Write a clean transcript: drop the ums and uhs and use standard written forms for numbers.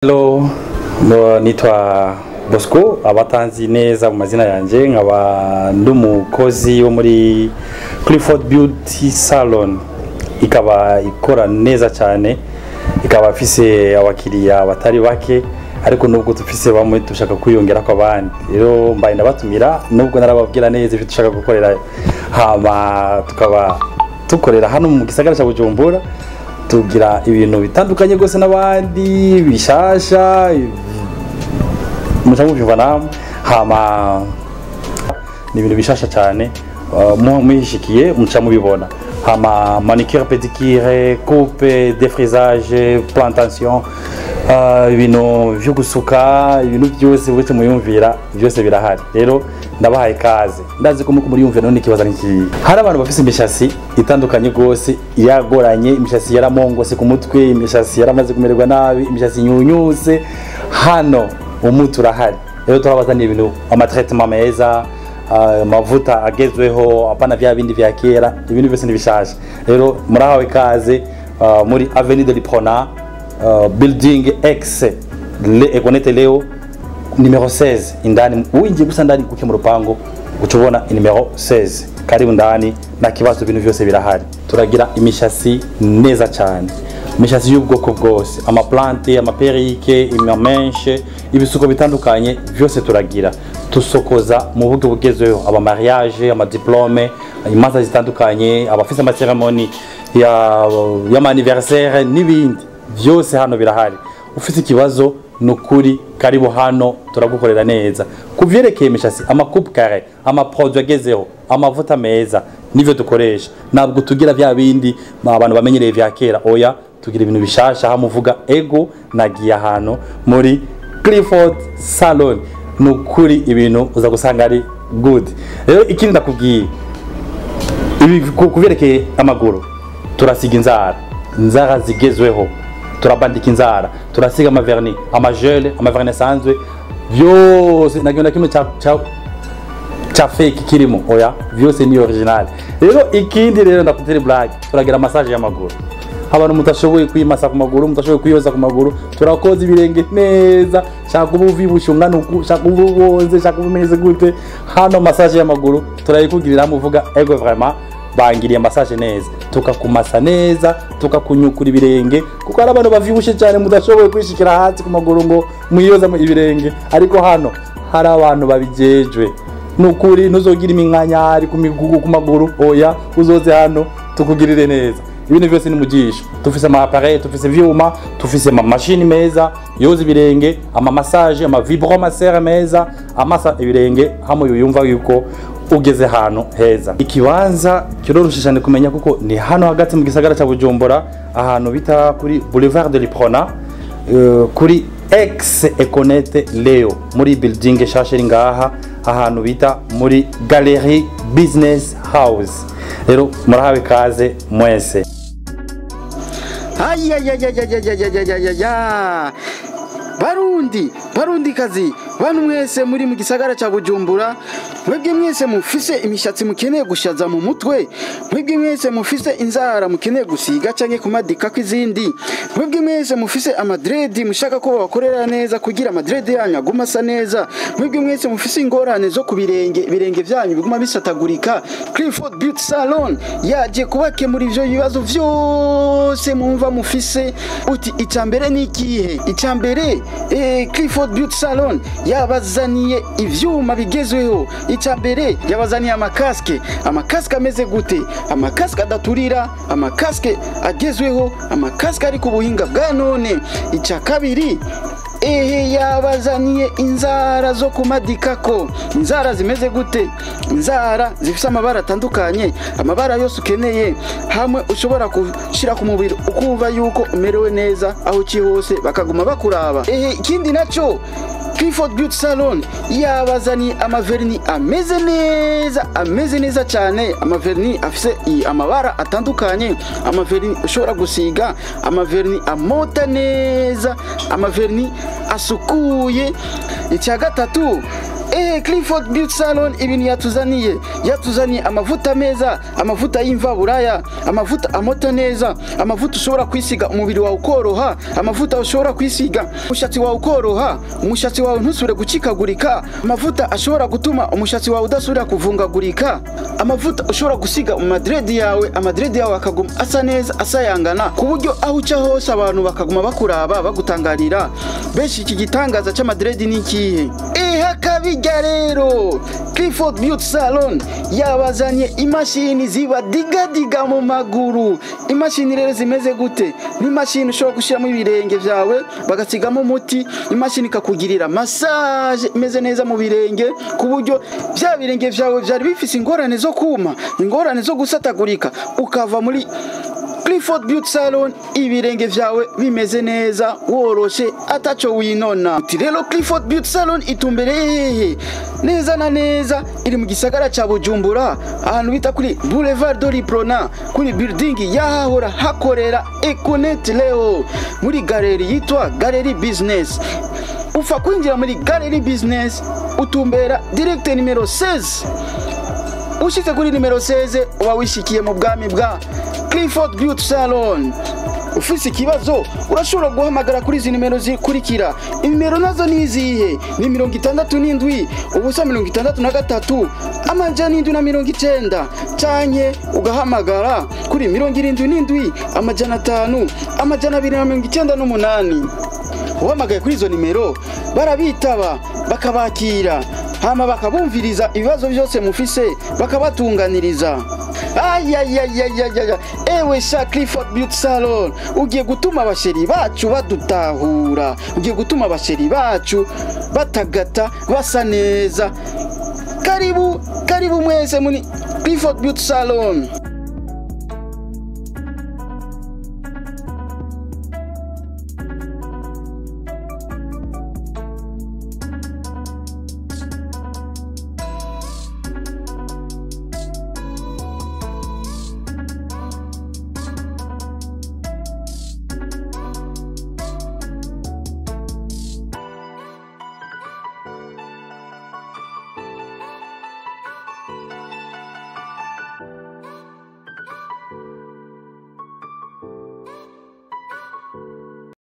Hello, nitwa Bosco, abatanzi neza mu mazina yanjye, nkaba ndi umukozi wo muri Clifford Beauty Salon, ikaba ikora neza cyane, ikaba ifise abakiriya batari bake, ariko nubwo dufise bamwe dushaka kwiyongera ko abandi. Rero mbaye ndabatumira, nubwo narababwira neza ibyo dushaka gukorera, hama tukaba tukorera hano mu gisagara cya Bujumbura. Tugira ibintu bitandukanye rwose n'abandi bishasha, muca mubyumva namwe. Hama ni ibintu bishasha cyane, muhishikiye muca mubibona. Hama manicure, pédicure, coupe, défrisage, plantation, ibintu vyo gusuka, ibintu byose uretse muyumvira byose birahari. Rero ndabahaye kaze, ndazi ko muko muriyumvira. None ikibazo ni iki? Hari abantu bafise imishasi itandukanye rwose yagoranye, imishasi yaramongose ku mutwe, imishasi yaramaze kumererwa nabi, imishasi nyunyuse. Hano umuti urahari. Rero turabazaniye ibintu, amatraitement meza, amavuta agezweho, apana vya bindi vya kera, ibintu byose ni bishasha. Rero murahawe kaze muri Avenue de l'Uprona, building X le Econete Leo numéro 16. Indani winjiye gusa ndani kuke mu rupango uca ubona numéro 16. Karibu ndani, nta kibazo, ibintu byose birahari. Turagira imishasi neza cyane, imishasi y'ubwoko bwose, amaplante, amaperruque, amamèches, ibisuko bitandukanye byose turagira. Tusokoza mu buryo bugezweho aba mariage, amadiplôme, imanza zitandukanye, abafise amacérémonie ya y'ama-anniversaire n'ibindi byose, hano birahari. Ufite ikibazo, ni ukuri karibu hano, turagukorera neza ku vyerekeye imishasi, amacoupe carré, amaproduit agezeho, amavuta meza nivyo dukoresha. Ntabwo tugira vya bindi abantu bamenyereye vya kera, oya, tugira ibintu bishasha. Hamuvuga ego nagiye ahantu muri Clifford Salon, ni ukuri ibintu uza gusanga ari good. Rero ikindi ndakubwiye ibi kuvyerekeye amaguru, turasiga inzara, inzara zigezweho, turabandika inzara, turasiga amavernis, amagel, amavernis asanzwe, byose nta kintu na kimwe ca fake kirimo, oya, vyose ni original. Rero ikindi rero ndakutera blague, turagira massage y'amaguru. Abantu mutashoboye kwimasa ku maguru, mutashoboye kwiyoza ku maguru, turakoza ibirenge neza. Shaka uba uvyibushe ungana uku, shaka uba ubonze, shaka uba umeze gute, hano massage y'amaguru turayikugirira. Muvuga ego, vraiment bangiriye massage neza, tukakumasa neza, tukakunyukura ibirenge, kuko hari abantu bavyibushe cyane mudashoboye kwishikira hasi ku maguru ngo mwiyoza mu ibirenge, ariko hano hari abantu babijejwe. Nukuri ntuzogira iminkanyari ku migugu, ku maguru, oya, uzoze hano tukugirire neza. Ibintu byose ni mugisho. Tufise ama appareil, tufise ivyuma, tufise ama machine meza yoza ibirenge, ama massage, ama vibromasseur meza amasa ibirenge, hamwe yumva yuko ugeze ahantu heza. Ikibanza kiroroshe cyane kumenya kuko ni hano hagati mu gisagara cya Bujumbura, ahantu bita kuri Boulevard de l'Uprona, kuri ex Econete Leo, muri building shashe iri ngaha, ahantu bita muri Gallery Business House. Rero murahawe kaze mwese. Ayayayayayayayaya! Barundi, Barundi kazi, bantu mwese muri mu gisagara ca Bujumbura, mwebwe mwese mufise imishatsi mukeneye gushaza mu mutwe, mwebwe mwese mufise inzara mukeneye gusiga canke kumadika kw'izindi, mwebwe mwese mufise amadreads mushaka ko babakorera neza kugira amadreads yanyu aguma asa neza, mwebwe mwese mufise ingorane zo ku birenge, ibirenge vyanyu biguma bisatagurika, Clifford Beauty Salon yaje kubakemura ivyo bibazo vyose mwumva mufise. Uti icambere ni ikihe? Icambere, Clifford Beauty Salon yabazaniye ivyuma bigezweho. Icambere, yabazaniye amacasque. Amacasque ameze gute? Amacasque adaturira, amacasque agezweho, amacasque ari ku buhinga bwa none. Ica kabiri, ehe, yabazaniye inzara zo kumadikako. Inzara zimeze gute? Inzara zifise amabara atandukanye, amabara yose ukeneye, hamwe ushobora gushira ku mubiri ukumva yuko umerewe neza, aho uciye hose bakaguma bakuraba. Ehe, ikindi naco, Clifford Beauty Salon yabazaniye amavernis ameze neza, ameze neza cyane, amavernis afise amabara atandukanye, amavernis ushobora gusiga, amavernis amota neza, amavernis asukuye. Icya gatatu Clifford Beauty Salon ibintu yatuzaniye, yatuzaniye amavuta meza, amavuta y'imvaburaya, amavuta amota neza, amavuta ushobora kwisiga umubiri wawe ukoroha, amavuta ushobora kwisiga umushatsi wawe ukoroha, umushatsi wawe ntusubire gucikagurika, amavuta ashobora gutuma umushatsi wawe udasubira kuvungagurika, amavuta ushobora gusiga mu madredi yawe, amadredi yawe akaguma asa neza, asayangana, ku buryo aho uca hose abantu bakaguma bakuraba, bagutangarira. Benshi iki gitangaza c'amadredi ni ikihe? Hakabijya rero Clifford Beauty Salon yabazanye imashini zibadigadiga mu maguru. Imashini rero zimeze gute? Ni imashini ushobora gushyiramo ibirenge byawe bagasigamo umuti, imashini ikakugirira massage imeze neza mu birenge, ku buryo bya birenge byawe byari bifise ingorane zo kuma, ingorane zo gusatagurika, ukava muri Clifford Beauty Salon ibirenge vyawe bimeze neza, woroshe, ataco winona. Uti rero Clifford Beauty Salon itumbereye hehe? Neza na neza iri mu gisagara ca Bujumbura, ahantu bita kuri Boulevard de l'Uprona, kuri building yahahora hakorera Econet Leo, muri galeri yitwa Galerie Business. Upfa kwinjira muri Galerie Business utumbera direct nimero 16. Ushitse kuri nimero 16 uba wishikiye mu bwami bwa Clifford Beauty Salon. Ufise ikibazo urashobora guhamagara kuri izi nimero zikurikira. Inimero nazo ni izihe? Ni 67 ubusa 63 790, canke ugahamagara kuri 77 500 298. Uhamagaye kuri izo nimero barabitaba, bakabakira, hama bakabumviriza ibibazo byose mufise, bakabatunganiriza. Ayayayayaya, ewe sha Clifford Beauty Salon, ugiye gutuma abasheri bacu badutahura, ugiye gutuma abasheri bacu batagata basa neza. Karibu karibu mwese muri Clifford Beauty Salon.